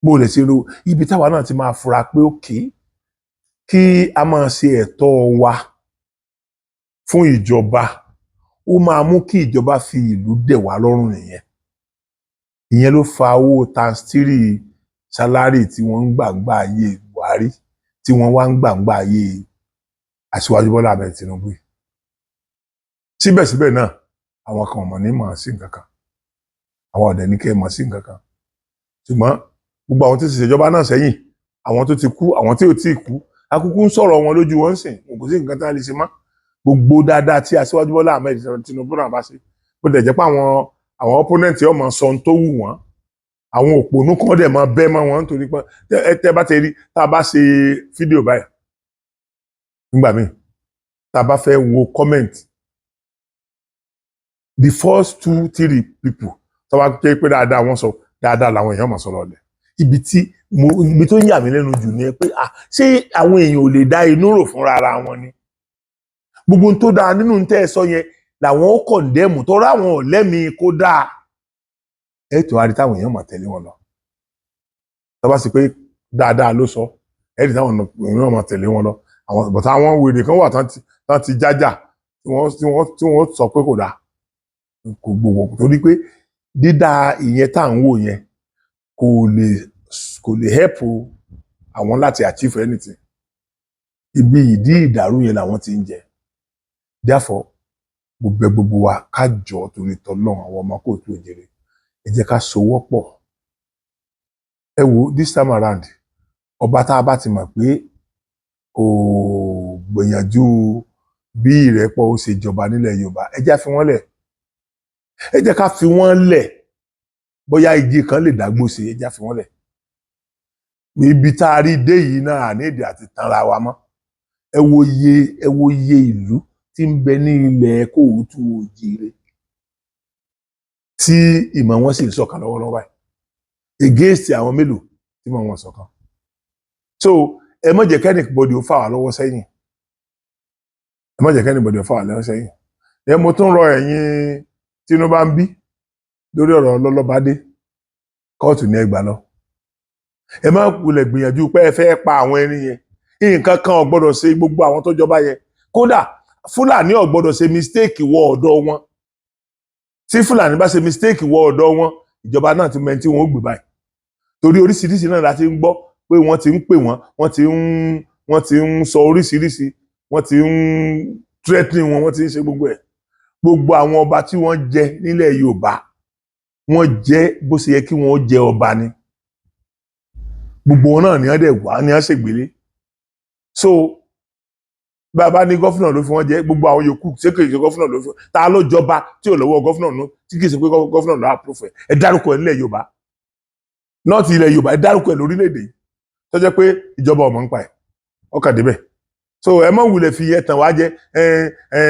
E: bó lẹ ṣe ń rówó. Ibi táwa náà ti máa fura pé òkè kí a máa ṣe ẹ̀tọ́ wa fún ìjọba, ó máa mú kí ìjọba fi ìlú dẹ̀ wá lọ́rùn nìyẹn. Ìyẹn ló fa owó times three salary tí wọ́n ń gbàgbà ayé Buhari, tí Tí wọ́n wá ń gbàǹgbà ayé Aṣíwájú Bọ́lá Ahmed Tinubu yìí. Síbẹ̀síbẹ̀ náà, àwọn kan ò mọ̀ ní mọ̀ sí nǹkan kan, àwọn ọ̀dẹ̀ ní kẹ́ ẹ mọ̀ sí nǹkan kan. Ṣùgbọ́n gbogbo àwọn tó ti ṣèjọba náà sẹ́yìn, àwọn tó ti kú, àwọn tí ò tí ì kú, akúkú ń sọ̀rọ̀ wọn lójú wọn sìn, kò sí nǹkan tí a lè ṣe mọ́. Gbogbo dáadáa tí Aṣíwájú Bọ́lá Ahmed Tinubu náà bá ṣe, bó tẹ̀ jẹ́ pé àwọn opponent yóò máa sọ ohun tó wù wọ́n, àwọn òpònú kan dẹ̀ máa bẹ́ mọ́ wọn, nítorí pé tẹ́ bá ti rí tá a bá ṣe fídíò báyìí nígbà míì, tá a bá fẹ́ wo comment, the first two three people tó bá jẹ́ pé dáadáa wọ́n sọ, dáadáa làwọn èèyàn máa sọ lọ́lẹ̀. Ibi tó ń yà mí lẹ́nu jù ni pé, ah, ṣé àwọn èèyàn ò lè dá inú rò fúnra ara wọn ni? Gbogbo ohun tó dáa nínú tẹ́ ẹ sọ yẹn làwọn ó condemn tó ráwọn ò lẹ́mìí kó dáa. Ẹ tó wá rí táwọn èèyàn máa tẹ̀lé wọn lọ. Tó bá sì pé dáadáa ló sọ, ẹ rí táwọn èèyàn máa tẹ̀lé wọn lọ. Àwọn bọ̀tà, àwọn wèrè kan wà tán ti jájà tí wọ́n sọ pé kò dáa, kò gbogbo, torí pé dídá ìyẹn tá à ń wò yẹn kò lè help àwọn láti achieve anything. Ibi ìdí ìdàrú yẹn làwọn ti ń jẹ. Therefore, mo bẹ̀ gbogbo wa, ká jọ torí tọlọ́run, àwọn ọmọ kóòtù òjèrè, ẹ jẹ́ ká sowọ́pọ̀. Ẹ wo, this time around, ọba tá a bá ti mọ̀ pé kò gbìyànjú bí ìrẹ́pọ̀ ó ṣe jọba nílẹ̀ Yorùbá, ẹ jẹ́ á fi wọ́n lẹ̀, ẹ jẹ́ ká fi wọ́n lẹ̀. Bóyá igi kan lè dágbó sí, ẹ jẹ́ á fi wọ́n lẹ̀. Ibi tá a rí dé yìí náà, àníìdí àti tanra wa mọ́. Ẹ wo iye ìlú tí ń bẹ ní ilẹ̀ kóòtù òjìire tí ìmọ̀ wọn sì ń ṣọ̀kan lọ́wọ́lọ́wọ́ báyìí, against àwọn mélòó tí ìmọ̀ wọn ṣọ̀kan. So ẹ má jẹ́ k'anybody ó fà wá lọ́wọ́ sẹ́yìn, ẹ má jẹ́ k'anybody ó fà wá lọ́wọ́ sẹ́yìn. Ẹ mo tún rọ ẹ̀yin tínú bá ń bí lórí ọ̀rọ̀ ọlọ́lọ́bádé, kóòtù ní ẹgbàá lọ. Ẹ má wulẹ̀ gbìyànjú pé ẹ fẹ́ pa àwọn ẹni yẹn. Nǹkan kan ò gbọ́dọ̀ ṣe gbogbo àwọn tó jọba yẹn. Kódà Fúlàní ò gbọ́dọ̀ ṣe mistake wọ ọ̀dọ̀ wọn. Tí Fúlàní bá ṣe mistake wọ ọ̀dọ̀ wọn, ìjọba náà ti mọ ẹni tí wọ́n ó gbé báyìí, torí oríṣiríṣi náà la ti ń gbọ́ pé wọ́n ti ń pè wọ́n, wọ́n ti ń sọ oríṣiríṣi, wọ́n ti ń threatening wọn, wọ́n ti ń ṣe gbogbo ẹ̀. Gbogbo àwọn ọba tí wọ́n jẹ nílẹ̀ Yorùbá, wọ́n jẹ bó ṣe yẹ kí wọ́n jẹ ọba ni. Gbogbo wọn náà ni wọ́n dẹ̀ wá ní wọ́n ṣègbélé. So bàbá ní governor ló fi wọ́n jẹ, gbogbo àwọn yòókù, ṣé kìí ṣe governor ló fi ta ló jọba tí ò lọ́wọ́ governor nù, tí kìí ṣe pé governor ló approve ẹ̀? Ẹ dárúkọ ẹ̀ nílẹ̀ Yorùbá, nọ́ọ̀tì ilẹ̀ Yorùbá, ẹ dárúkọ ẹ̀ lórílẹ̀‐èdè yìí tó jẹ́ pé ìjọba ọmọ ń pa ẹ̀ ọkà débẹ̀. So ẹ má wulẹ̀ fi ẹ̀tàn wá jẹ. Ẹ ẹ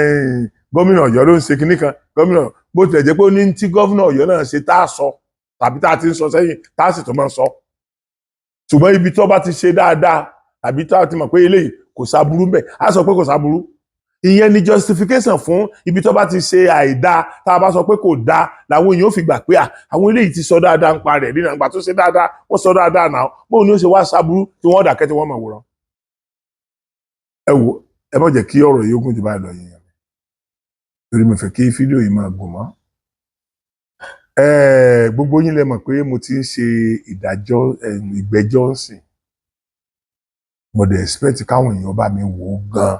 E: gómìnà Ọ̀yọ́ ló ń ṣe kinní kan, gómìnà, bó tilẹ̀ jẹ́ pé ó ní tí gómìnà Ọ̀yọ́ náà ṣe tá a sọ tàbí tá a ti ń sọ sẹ́yìn, tá a sì tún máa ń sọ. Ṣùgbọ́n ibi tó bá ti ṣe dáadáa tàbí tá a ti mọ̀ pé eléyìí kò sáburú mbẹ̀, á sọ pé kò sáburú. Ìyẹn ni justification fún ibi tó bá ti ṣe àìdáa. Tá a bá sọ pé kò dáa, làwọn èèyàn ò fi gbà pé à, àwọn eléyìí ti sọ dáadáa ń pa rẹ̀ nínú àgbà tó ṣe dáadáa, wọ́n sọ dáadáa náà. Bóun ni ó ṣe wá sáburú tí wọ́n dàkẹ́, tí wọ́n mọ̀ wòran? Ẹ wo, ẹ má jẹ́ kí ọ̀rọ̀ yìí ó gùn jù báyìí lọ yẹn, torí mi fẹ́ kí fídíò yìí máa gùn mọ́. Gbogbo yín lẹ mọ̀ pé mo ti ń ṣe ìdájọ́ ìgbẹ́jọ́ sìn. Mo dẹ̀ expect káwọn èèyàn bá mi wò ó gan.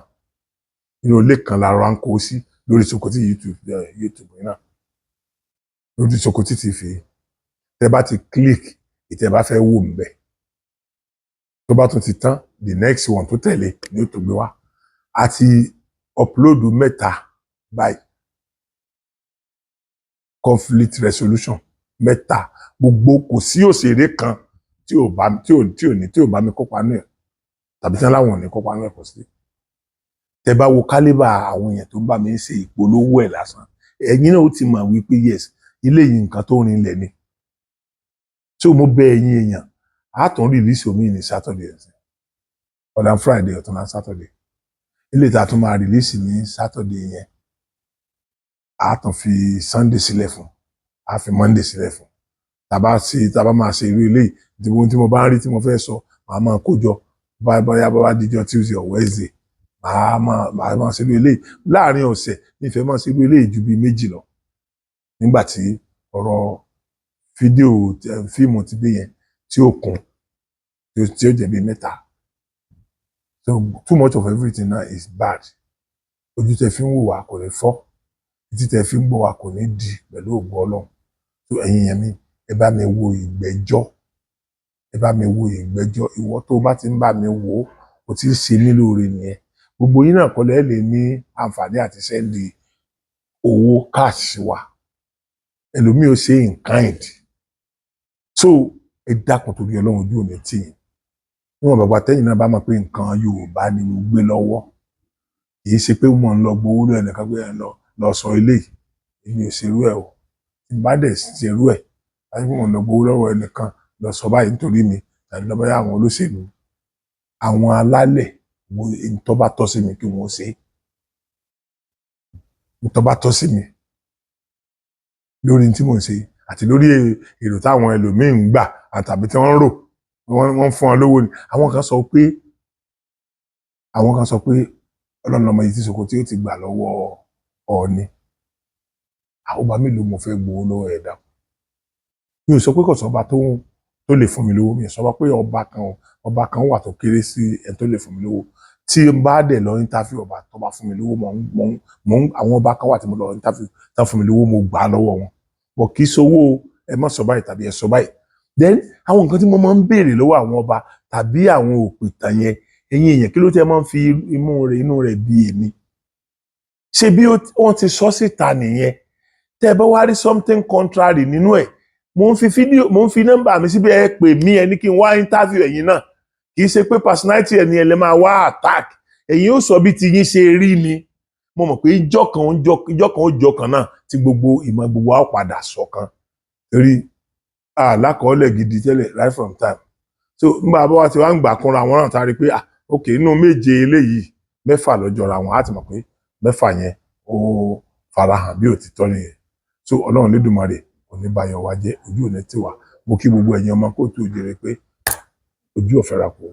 E: Inú ilé kan lára ń kó sí lórí Sokoti YouTube, YouTube yìí náà, lórí Sokoti TV. Tẹ bá ti click ìtẹ́ bá fẹ́ wò ń bẹ̀, tó bá tún ti tán, the next one tó tẹ̀lé ni ó tó gbé wá. A ti upload mẹ́ta báyìí, conflict resolution mẹ́ta. Gbogbo kò sí òṣèré kan tí ò bá tí ò tí ò ní tí ò bá mi kópa nù ẹ̀ tàbí tí wọ́n láwọn ò ní kópa nù ẹ̀, kò sí. Tẹ bá wo caliber àwọn èèyàn tó ń bá mi ṣe ìpolówó ẹ̀ lásán, ẹ̀yin náà ó ti mọ̀ wípé yes, ilé yìí, nǹkan tó rinlẹ̀ ni. Tí mo bẹ̀ ẹ̀yin èèyàn, á tún release omi ní Saturday ẹ̀sìn, ọ̀dà Friday, ọ̀túnla Saturday. Ilé ìta tún máa release ní Saturday yẹn, á tún fi Sunday sílẹ̀ fún, á fi Monday sílẹ̀ fún. Tàbá ṣe, tàbá máa ṣe irú eléyìí tí mo bá ń rí tí mo fẹ́ sọ, màá máa kó jọ. Bóyá bá wá díjọ́ Tuesday or Wednesday, màá máa ṣe irú eléyìí láàrin ọ̀sẹ̀. Nífẹ̀ẹ́ máa ṣe irú eléyìí ju bíi méjì lọ nígbà tí ọ̀rọ̀ fídíò, fíìmù ti dé yẹn tí ó kún, tí ó jẹ́ bíi mẹ́ta. So too much of everything now is bad. Ojú tẹ fi ń wò wá kò ní fọ́, etí tẹ fi ń gbọ́ wá kò ní di, pẹ̀lú ògo Ọlọ́run. So ẹ̀yin yẹn mi, ẹ bá mi wo Ìgbẹ́jọ́, ẹ bá mi wo Ìgbẹ́jọ́. Ìwọ tó bá ti ń bá mi wò ó, o ti ń ṣe mí lóore nìyẹn. Gbogbo yín náà kọ́ lẹ́ lè ní àǹfààní àti send owó cash wa, ẹlòmíì ó ṣe in kind. So ẹ dákun, torí Ọlọ́run, ojú ò ní tì yín. Níwọ̀n bàbá tẹ́yìn náà bá mọ̀ pé nǹkan Yorùbá ni mo gbé lọ́wọ́, kì í ṣe pé mo ń lọ gbowó lọ ẹnìkan pé ẹ lọ lọ sọ eléyìí. Èmi ò ṣerú ẹ o. Tí n bá dẹ̀ ṣerú ẹ̀ láti pé mo ń lọ gbowó lọ́wọ́ ẹnìkan lọ sọ báyìí nítorí mi, tàbí lọ báyà àwọn olóṣèlú, àwọn alálẹ̀, wo ntọ́ bá tọ́ sí mi kí wọ́n ṣe, ntọ́ bá tọ́ sí mi lórí tí mò ń ṣe àti lórí èrò táwọn ẹlòmíín ń gbà àtàbí tí wọ́n ń rò, wọ́n ń fún wọn lówó ni. Àwọn kan sọ pé Ọlọ́run lọmọ yìí tí soko tí ó ti gbà lọ́wọ́ Ọọ̀ni. Àwọn ọba mélòó mo fẹ́ gbowó lọ́wọ́ ẹ̀dá? Mi ò sọ pé kò sọba tó lè fún mi lówó. Mi ò sọ pé ọba kan wà tó kéré sí ẹni tó lè fún mi lówó. Tí n bá dẹ̀ lọ interview ọba tó bá fún mi lówó, mò ń àwọn ọba kan wà tí mo lọ interview tó fún mi lówó, mo gbà á lọ́wọ́ wọn bọ̀. Kì í sowó ẹ má sọ báyìí tàbí ẹ sọ báyìí. Then àwọn nǹkan tí mo máa ń béèrè lọ́wọ́ àwọn ọba tàbí àwọn òpìtàn yẹn, ẹ̀yin èèyàn, kí ló tẹ́ máa ń fi imú rẹ̀ inú rẹ̀ bí èmi ṣe bí wọ́n ti sọ síta nìyẹn? Tẹ́ ẹ bá wá rí something contrary nínú ẹ̀, mo ń fi fídíò, mo ń fi nọ́mbà mi síbi, ẹ pè mí, ẹ ní kí n wá interview ẹ̀yin náà. Kì í ṣe pé personality ẹni ẹ lè máa wá attack. Ẹ̀yin ó sọ bí ti yín ṣe rí ni. Mo mọ̀ pé ìjọ́ kan ìjọ́ kan ó jọ kan náà tí gbogbo ìmọ̀ gbogbo wa ó padà ṣọ̀kan, torí àlákọọ́lẹ̀ gidi tẹ́lẹ̀ right from time. So nígbà bá wa ti wá ń gbà kúnra wọn náà, tá a rí pé, ah, ok, inú méje eléyìí, mẹ́fà ló jọra wọn, á ti mọ̀ pé mẹ́fà yẹn ó farahàn bí òtítọ́ nìyẹn. So Ọlọ́run Lédùmarè kò ní bá yọ wá jẹ́, ojú ò ní tiwa. Mo kí gbogbo ẹ̀yin ọmọ kóòtù òjèrè pé ojú ọ̀fẹ́ ra kù.